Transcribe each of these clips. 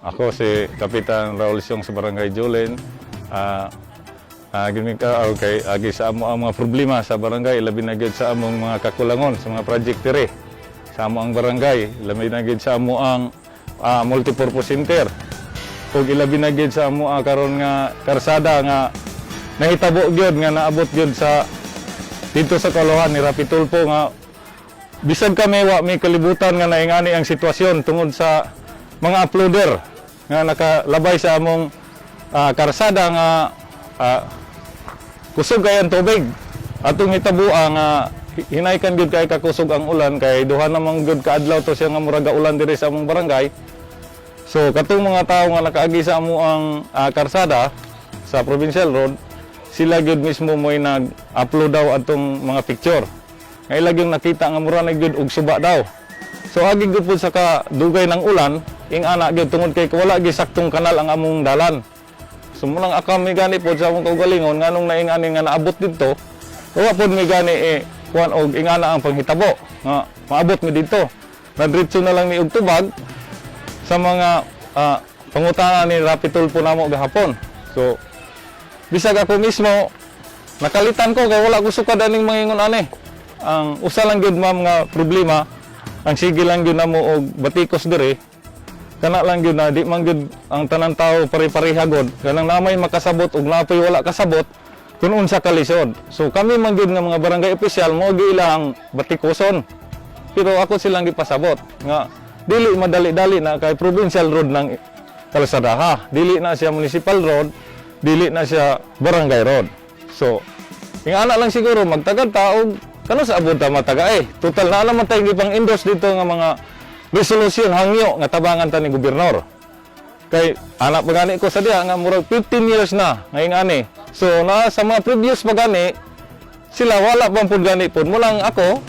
Ako si Kapitan Raul Siong sa Barangay Julen. Gini ka, okay, agi sa amo ang mga problema sa barangay, labi na gyud sa among mga kakulangon sa mga project diri. Sa amo ang barangay, labi na gyud sa amo ang multipurpose center. Ug ilabi na gyud sa amo ang karon nga karsada nga nahitabo gyud nga naabot gyud sa dito sa Kalohan ni Rapi Tulfo, nga bisag kami wa may kalibutan nga naingani ang sitwasyon tungod sa mga uploader nga nakalabay sa among karsada nga kusog kay ang tubig. Atong hitabua nga hinaykan gyud kay kakusog ang ulan kay duha namang gyud kaadlaw to siya nga murag ulan diri sa among barangay. So katong mga tawo nga nakaagi sa amo ang karsada sa provincial road, sila gyud mismo mo'y nag-upload daw atong mga picture. Nga ila gyud nakita nga mura na gyud og suba daw. So agi gyud pud sa kadugay ng ulan, ing ana gyud tungod kay wala gyud saktong kanal ang among dalan. So mulang akam mi gani pod sa among kaugalingon nganong naing ani nga naabot didto, wa pod mi gani eh kuan og ingana ang panghitabo nga maabot mi didto. Nadritso na lang mi og tubag sa mga pangutana ni Rapi Tulfo namo gahapon. So bisag ako mismo nakalitan ko kay wala ko sukad aning mangingon ani. Ang usa lang gyud, ma'am, nga problema, ang sige lang gyud namo og batikos diri, kana lang gyud na di man gyud ang tanan tao pare-pareha god, kanang namay makasabot ug napoy wala kasabot kun unsa kalisod. So kami man gyud nga mga barangay opisyal mo gyud ilang batikoson, pero ako silang gipasabot nga dili madali-dali na kay provincial road ng kalsadaha, dili na siya municipal road, dili na siya barangay road. So ingana lang siguro, magtagad ta og kano sa abot ta mataga eh. Total na naman tayo gipang endorse dito nga mga resolution, hangyo nga tabangan ta ni gobernador. Kay anak pa gani ko sa diha nga murag 15 years na ngayon ani. So na sa mga previous pa gani sila wala pa pud gani pud mo lang ako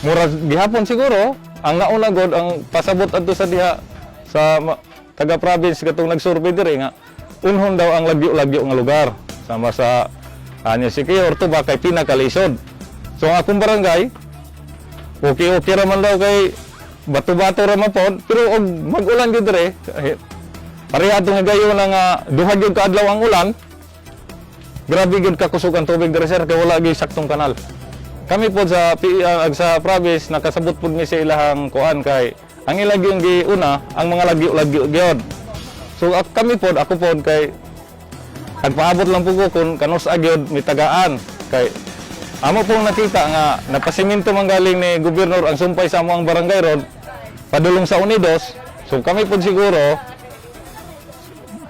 murag gihapon siguro ang nauna god ang pasabot adto sa diha sa taga province katong nagsurvey diri nga unhon daw ang lagyo-lagyo nga lugar sama sa anya si Kiyor to ba kay pinakalisod. So ang akong barangay, okay okay ra man daw kay bato-bato ra man pod, pero og mag-ulan gyud dire eh, pareha atong higayon na nga duha gyud ka adlaw ang ulan, grabe gyud kakusog ang tubig dire, sir, kay wala gyud saktong kanal. Kami pod sa province nakasabot pod mi sa ilahang kuan kay ang ila gyud giuna ang mga lagyo-lagyo gyud. So kami pod, ako pod kay nagpaabot lang po ko kung kanus gyud mitagaan kay amo pong nakita nga napasiminto man galing ni gobernador ang sumpay sa amo ang barangay road padulong sa Unidos. So kami pod siguro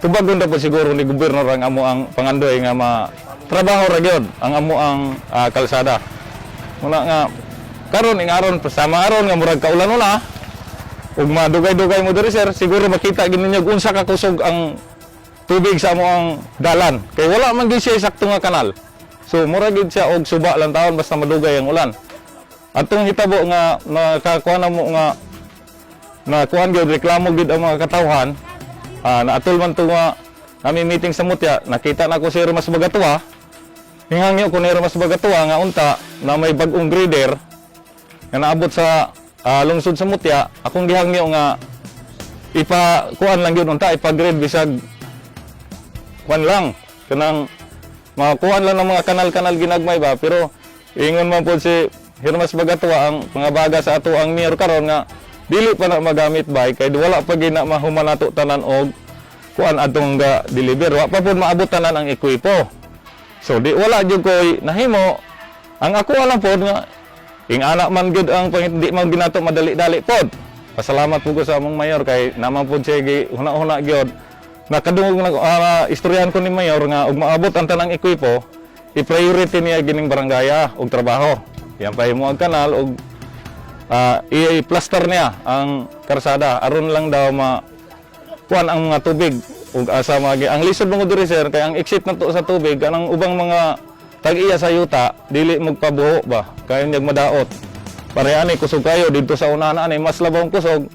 tubagon na po siguro ni gobernador ang amo ang pangandoy nga ma trabaho ra gyud ang amo ang kalsada. Muna nga karon ing aron sama aron nga murag kaulan na ug madugay-dugay mo diri, sir, siguro makita gid ninyo unsa ka kusog ang tubig sa amo ang dalan kay wala man gyud siya sakto nga kanal. So mura gyud siya og suba lang taon basta madugay ang ulan. Atong hitabo nga nakakuha na mo nga na kuan gyud, reklamo gyud ang mga katawhan, naatol man to nga nami meeting sa Mutya, nakita na ko si Hermas Bagatua. Hingangyo ko ni Hermas Bagatua nga unta na may bag-ong grader nga naabot sa lungsod sa Mutya, akong gihangyo nga ipa kuan lang gyud unta, ipa-grade bisag kuan lang kanang mga kuan lang ng mga kanal-kanal ginagmay ba. Pero ingon man pod si Hermas Bagatua, ang mga baga sa ato ang mayor karon, nga dili pa na magamit bay kay wala pa gina mahuman nato tanan og kuan adtong ga deliver, wa pa pod maabot tanan ang ekwipo. So di wala jud koy nahimo. Ang ako lang pod nga ing anak man gyud ang di man ginato madali-dali pod. Pasalamat po ko sa among mayor kay naman pod siya gi huna-huna gyud. Nakadungog na istoryahan ko ni mayor nga ug maabot ang tanang ekwipo, i-priority niya gining barangaya og trabaho. Yan pa mo ang kanal og i-plaster niya ang karsada aron lang daw ma kuan ang mga tubig ug asa magi. Ang lisod mo diri, sir, kay ang exit na to sa tubig kanang ubang mga tag-iya sa yuta dili magpabuho ba kay niyag madaot pare ani kusog kayo didto sa unahan ani, mas labong kusog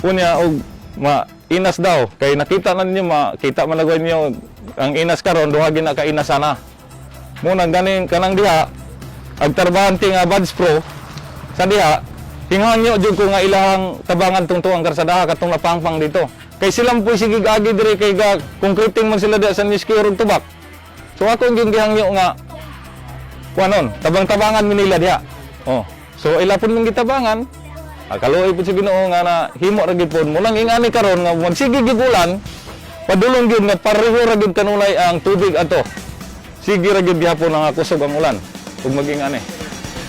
unya og ma inas daw kay nakita na ninyo, makita man na ninyo ang inas karon, duha gina ka inas sana muna ganing kanang diha ag tarbahante nga Buds Pro sa diha. Hinghangyo jud ko nga ilahang tabangan tungtong ang karsadaha katong napangpang dito. Kay sila po sige agi diri kay ga concreting man sila diha sa Niskio ug Tubak. So ako ang gihangyo nga kuanon, tabang-tabangan mi nila diha. Oh. So ila pud mong gitabangan. Kaluoy pud sa Ginoo nga na himo ra gyud pud mo lang ingani karon nga magsige gyud ulan, padulong gyud nga pareho ra gyud kanunay ang tubig ato. Sige ra gyud gihapon nga kusog ang ulan ug maging ani.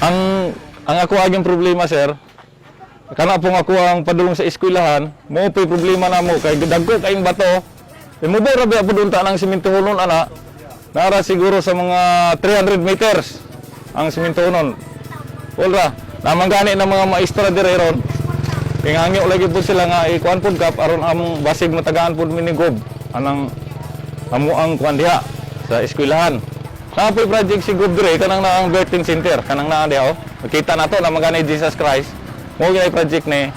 Ang ako aging problema, sir, kana pong ako ang padulong sa eskwelahan, mo po'y problema namo kay dagko kayong bato. E mo ba ra pud unta ng simintohonon ana? Nara siguro sa mga 300 meters ang simintohonon. Wala, namang gani ng mga maestra dire ron. Ingangyo lagi po sila nga ikuan pud kap aron among basig matagaan pud mini gob anang amo ang kuan diha sa eskwelahan. Naa po'y project si Gob dire kanang naang birthing center, kanang naa diha oh. Makita nato na magani Jesus Christ. Mo gyud project ni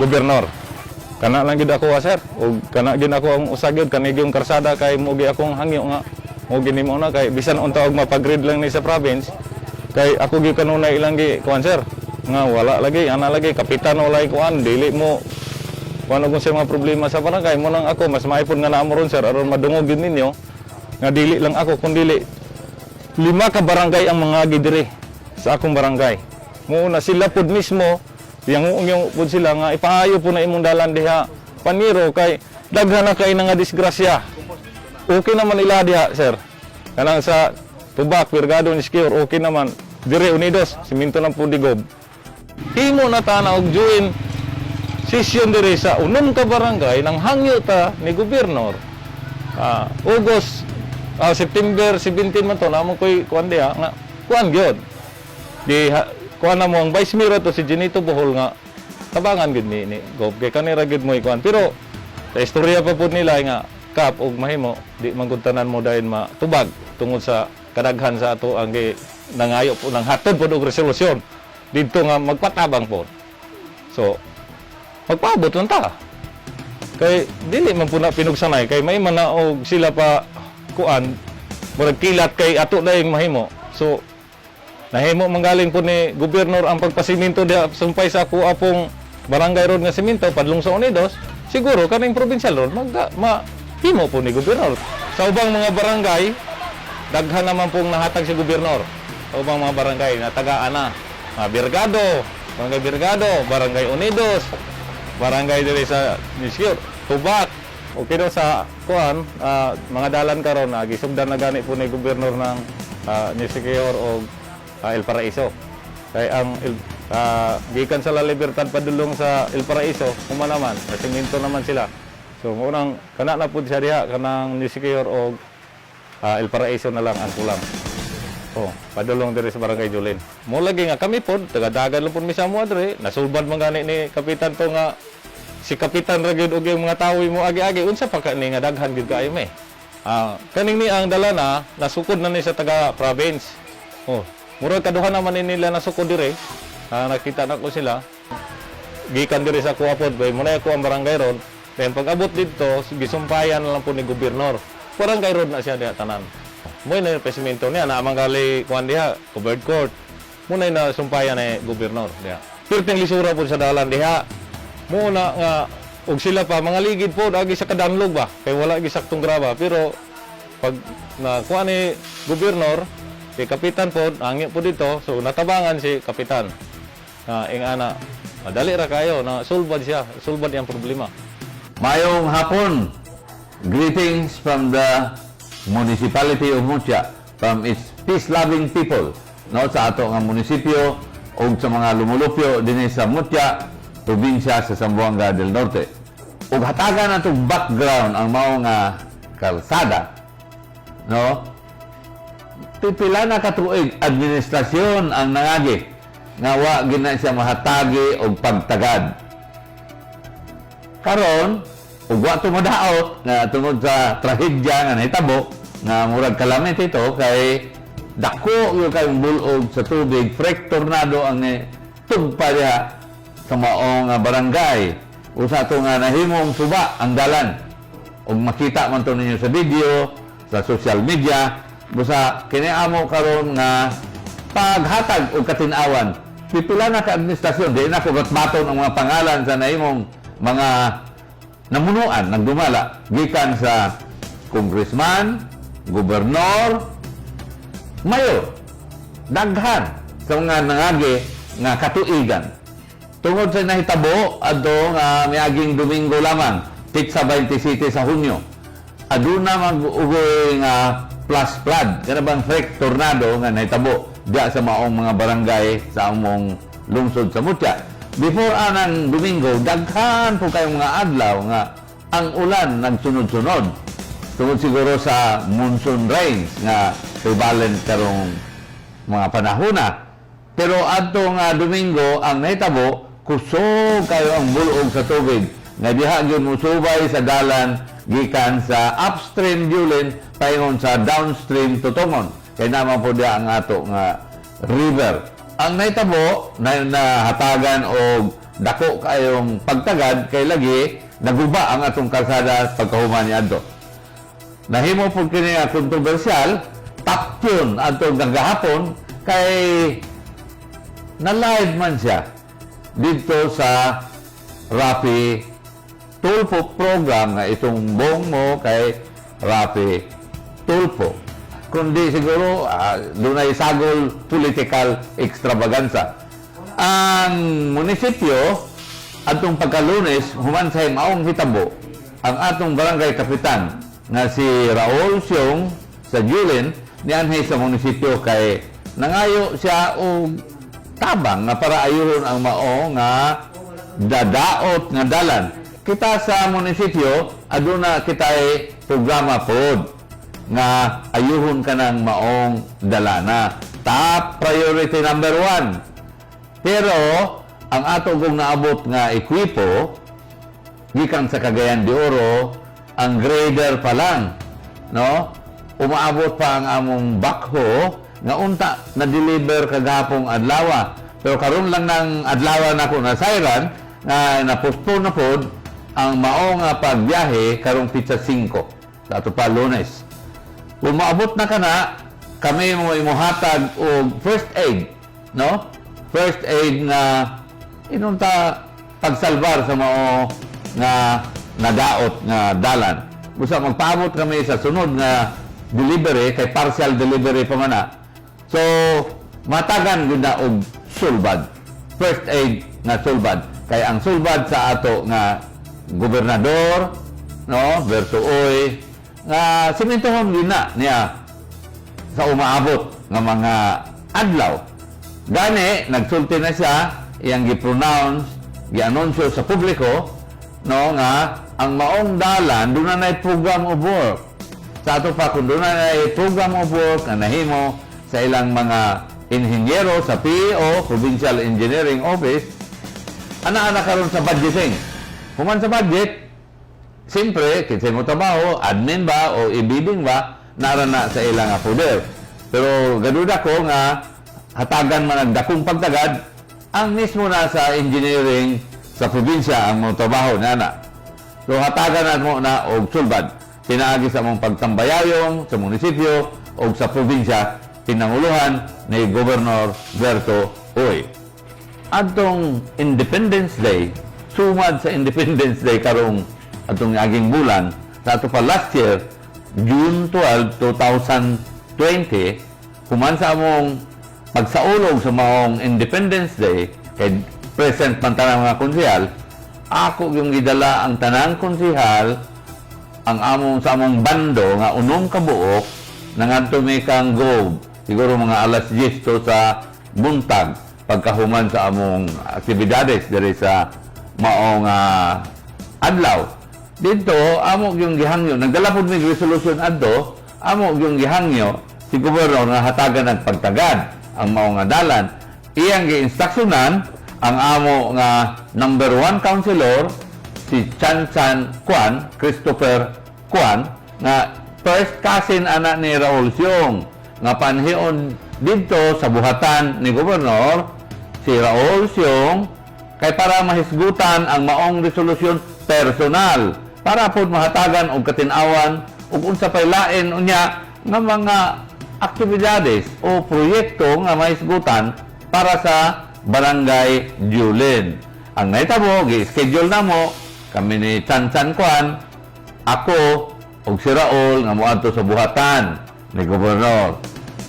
gobernador. Kana lang gid ako ah, sir. Og kana gid ako ang usa gyud kani yung karsada kay mo gi akong hangyo nga mo gini mo na kay bisan unta og mapag-grade lang ni sa province kay ako gyud kanunay ilang gi kuan, sir, nga wala lagi ana lagi kapitan, wala kuan, dili mo kuan og sa mga problema sa barangay mo nang ako mas maipon nga naa mo ron, sir, aron madungog gyud ninyo nga dili lang ako kundi lima ka barangay ang mga diri sa akong barangay. Mo na sila pud mismo yang yung pud sila nga ipaayo po na imong dalan diha, paniro, kay daghan na kay nga disgrasya. Okay naman ila diha, sir. Kanang sa Tubak, Birgado ni Skior, okay naman. Dire Unidos, siminto lang po digob. Himo na ta na og join session dire sa unom ka barangay nang hangyo ta ni gobernador. August, September 17 man to namo koy kuan diha nga kuan gyud. Di ha, kuan na mo ang vice mayor to si Genito Bohol nga tabangan gyud ni Gob kay kanira gyud mo ikuan, pero sa istorya pa pud nila nga kap og mahimo di man gud tanan mo dayon matubag tungod sa kadaghan sa ato ang gi nangayo po nang hatod pod og resolusyon didto nga magpatabang pod. So magpaabot lang ta kay dili man po na pinugsanay kay may man na og sila pa kuan murag kilat kay ato dayong mahimo. So nahimo manggaling po ni gobernador ang pagpasiminto diha sumpay sa ako apong barangay road nga siminto padlong sa Unidos. Siguro kaning provincial road mag mahimo po ni gobernador. Sa ubang mga barangay, daghan naman pong nahatag si gobernador sa ubang mga barangay na taga ana mga Birgado, Barangay Birgado, Barangay Unidos, barangay diri sa Nisyor, Tubak. Okay daw sa kuan, mga dalan karon na gisugdan na gani po ni gobernador ng New Siquijor o El Paraiso. Kay ang gikan sa La Libertad padulong sa El Paraiso, kuma naman, siminto naman sila. So munang kana na pud siya diha kanang New Siquijor o El Paraiso na lang ang kulang. Oh, padulong diri sa Barangay Julin. Mo lagi nga kami pod, taga-dagan lang pod mi sa amo diri. Nasulbad man gani ni kapitan to nga si kapitan ra gyud og yung mga tawo mo agi-agi unsa pa ka ni nga daghan gyud kaayo mi. Kaning ni ang dala na nasukod na ni sa taga province. Oh, murag kaduha naman ni nila nasukod dire. Nakita na ko sila. Gikan diri sa kuha pod, bay mo na ako ang barangay road. Then pag abot dito, gisumpayan na lang po ni gobernador. Barangay road na siya diha tanan. Mo na yung pesimento niya na amang gali kuan diha, covered court. Mo na na sumpayan ni gobernador diha. Perting lisura po sa dalan diha. Mo na nga og sila pa mga ligid po agi sa kadanlog ba kay wala gi saktong graba, pero pag na kuha ni gobernador si kapitan po angyo po dito, so natabangan si kapitan na ingana madali ra kayo na sulbad siya, sulbad ang problema. Mayong hapon. Greetings from the municipality of Mutia, from its peace-loving people, no, sa ato nga munisipyo ug sa mga lumulupyo dinhi sa Mutia, probinsya sa Zamboanga del Norte. Ug hatagan natong background ang mao nga kalsada, no? Pipila na katuig administrasyon ang nangagi nga wa gina siya mahatagi og pagtagad. Karon ug wa tumadaot nga tungod sa trahedya nga nahitabo nga murag calamity ito kay dako gyud kayong bulog sa tubig, freak tornado ang ni tugpa diha sa maong barangay, usa to nga nahimong suba ang dalan ug makita man to ninyo sa video sa social media. Busa kini amo karon nga paghatag og katin-awan, pipila na ka administrasyon, di na ko batbaton ang mga pangalan sa nahimong mga Namunuan, nagdumala gikan sa congressman, gobernador, mayor, daghan sa mga nangagi nga katuigan. Tungod sa nahitabo adto nga miaging Domingo lamang, petsa 27 sa Hunyo, aduna mag-ugoy nga flash flood, kana bang freak tornado nga nahitabo diya sa maong mga barangay sa among lungsod sa Mutya. Before anang Domingo, daghan po kayong mga adlaw nga ang ulan nagsunod-sunod. Tungod siguro sa monsoon rains nga prevalent karong mga panahona. Pero adto nga Domingo ang nahitabo, kusog kayo ang bulog sa tubig nga diha gyud mosubay sa dalan gikan sa upstream Julen paingon sa downstream Tutongon. Kay naman po diha ang ato nga river. Ang nahitabo na nahatagan og dako kayong pagtagad kay lagi naguba ang atong kalsada pagkahuman niadto. Nahimo po kini nga kontrobersyal, tapyon adtong gahapon kay na-live man siya dito sa Raffy Tulfo program nga isumbong mo kay Raffy Tulfo. Kundi siguro dunay sagol political extravaganza. Ang munisipyo atong pagkalunes, human sa maong hitabo, ang atong barangay kapitan nga si Raul Siong sa Julen nianhi sa munisipyo kay nangayo siya og tabang nga para ayuhon ang mao nga dadaot nga dalan. Kita sa munisipyo, aduna kitay programa pod nga ayuhon kanang maong dalana. Top priority number one. Pero ang ato kong naabot nga ekwipo gikan sa Cagayan de Oro, ang grader pa lang, no? Umaabot pa ang among backhoe nga unta na deliver kagahapong adlaw. Pero karon lang ng adlaw nako na sayran nga na-postpone na pod ang mao nga pagbiyahe karong petsa 5 sa ato pa Lunes. Kung maabot na kana, kami mo imuhatag og first aid, no? First aid nga inunta pagsalbar sa mao nga nadaot nga dalan. Busa magpaabot kami sa sunod nga delivery kay partial delivery pa man na. So matagan gyud na og sulbad. First aid nga sulbad. Kay ang sulbad sa ato nga gobernador, no, Berto Uy, nga simentohon gyud na niya sa umaabot nga mga adlaw. Gani, nagsulti na siya, iyang gi-pronounce, gi-anunsyo sa publiko, no, nga ang maong dalan doon na program of work. Sa ato pa, kung doon na program of work nga nahimo sa ilang mga inhinyero sa PEO, Provincial Engineering Office, ana-ana karon sa budgeting. Human sa budget, siyempre, kinsay mo trabaho, admin ba o ibibing ba, nara na sa ilang nga poder. Pero gaduda ko nga hatagan man ang dakong pagtagad, ang mismo na sa engineering sa probinsya ang mo trabaho na na. So hatagan na mo na og sulbad pinaagi sa among pagtambayayong sa munisipyo o sa probinsya pinanguluhan ni Governor Berto Uy. Adtong Independence Day, sumad sa Independence Day karong atong aging bulan, sa ato pa last year, June 12, 2020, human sa among pagsaulog sa maong Independence Day, kay present man tanang mga konsehal, ako yung gidala ang tanang konsehal ang among sa among bando nga unom ka buok, nangadto mi kang Grove siguro mga alas 10 to sa buntag pagkahuman sa among aktibidades diri sa maong adlaw. Dito amo yung gihangyo, nagdala pud mig resolution adto, amo yung gihangyo si gobernador nga hatagan ng pagtagad ang maong nga dalan. Iyang giinstruksyonan ang amo nga number one councilor, si Chan Chan Kwan, Christopher Kwan, nga first cousin anak ni Raul Siong, nga panhion didto sa buhatan ni Gobernador si Raul Siong kay para mahisgutan ang maong resolusyon personal para pod mahatagan og katin-awan ug unsa pay lain unya nga mga aktibidades o proyekto nga mahisgutan para sa Barangay Julin. Ang nahitabo, gi-schedule na mo Kami ni Chan Chan Kwan, ako ug si Raul nga moadto sa buhatan ni Gobernador.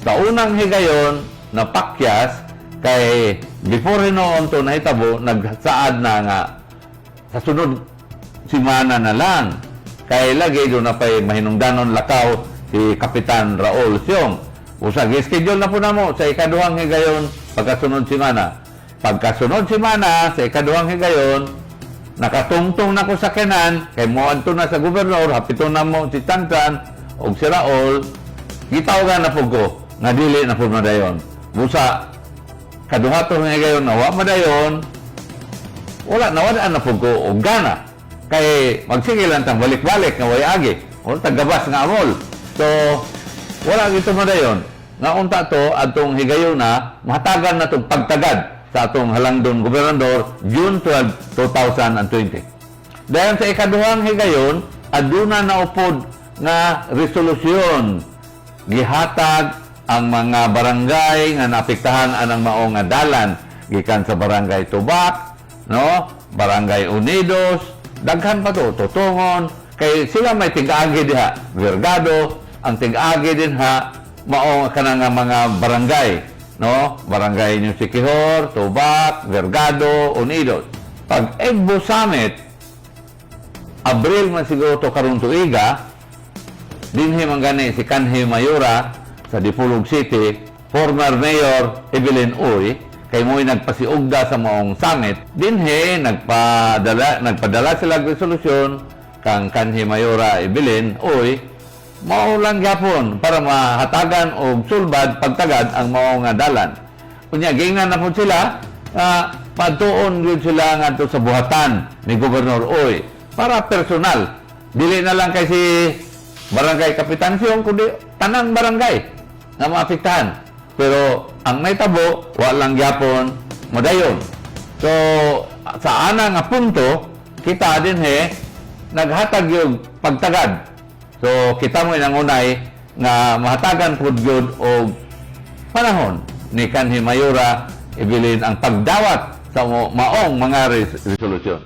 Sa unang higayon, napakyas kay before hinuon to nahitabo, nagsaad na nga sa sunod simana na lang. Kay lagi duna pay mahinungdanon lakaw si Kapitan Raul Siong. Usa schedule na po namo sa ikaduhang higayon pagkasunod simana. Pagkasunod simana sa ikaduhang higayon, nakatungtong na ko sa kenan kay moadto na sa gobernador, hapito na mo si Tantan og si Raul, gitawagan na pud ko nga dili na pud madayon. Busa kaduha to nga higayon na wa madayon, wala nawadaan na pud ko og gana kay magsige lang tang balik-balik nga way agi, wala tagabas nga amol. So wala gito madayon nga unta to adtong higayon na mahatagan na tong pagtagad sa atong halangdon gobernador June 12, 2020. Dayon sa ikaduhang higayon, aduna na upod nga resolusyon gihatag ang mga barangay nga naapektahan anang mao nga dalan, gikan sa Barangay Tubak, no, Barangay Unidos, daghan pa to, Tutungon, kay sila may tig-agi diha, Vergado, ang tig-agi din ha mao kanang nga mga barangay, no, Barangay New Siquijor, Tubak, Vergado, Unidos. Pag EGBO Summit, Abril man siguro to karong tuiga, dinhi man gani si Kanhi Mayora sa Dipolog City, former Mayor Evelyn Uy, kay mo'y nagpasiugda sa maong summit. Dinhi nagpadala sila og resolusyon kang Kanhi Mayora Evelyn Uy, mao lang gyapon para mahatagan og sulbad pagtagad ang mao nga dalan. Unya giingnan na pud sila nga padtuon gyud sila ngadto sa buhatan ni Gobernador Uy para personal. Dili na lang kay si Barangay Kapitan Siong kundi tanang barangay nga maapektahan. Pero ang naitabo, walang gyapon madayon. So sa ana nga punto, kita din he naghatag yung pagtagad. So kita mo nangunay nga mahatagan pud gyud og panahon ni Kanhi Mayora Evelyn ang pagdawat sa maong mga resolusyon.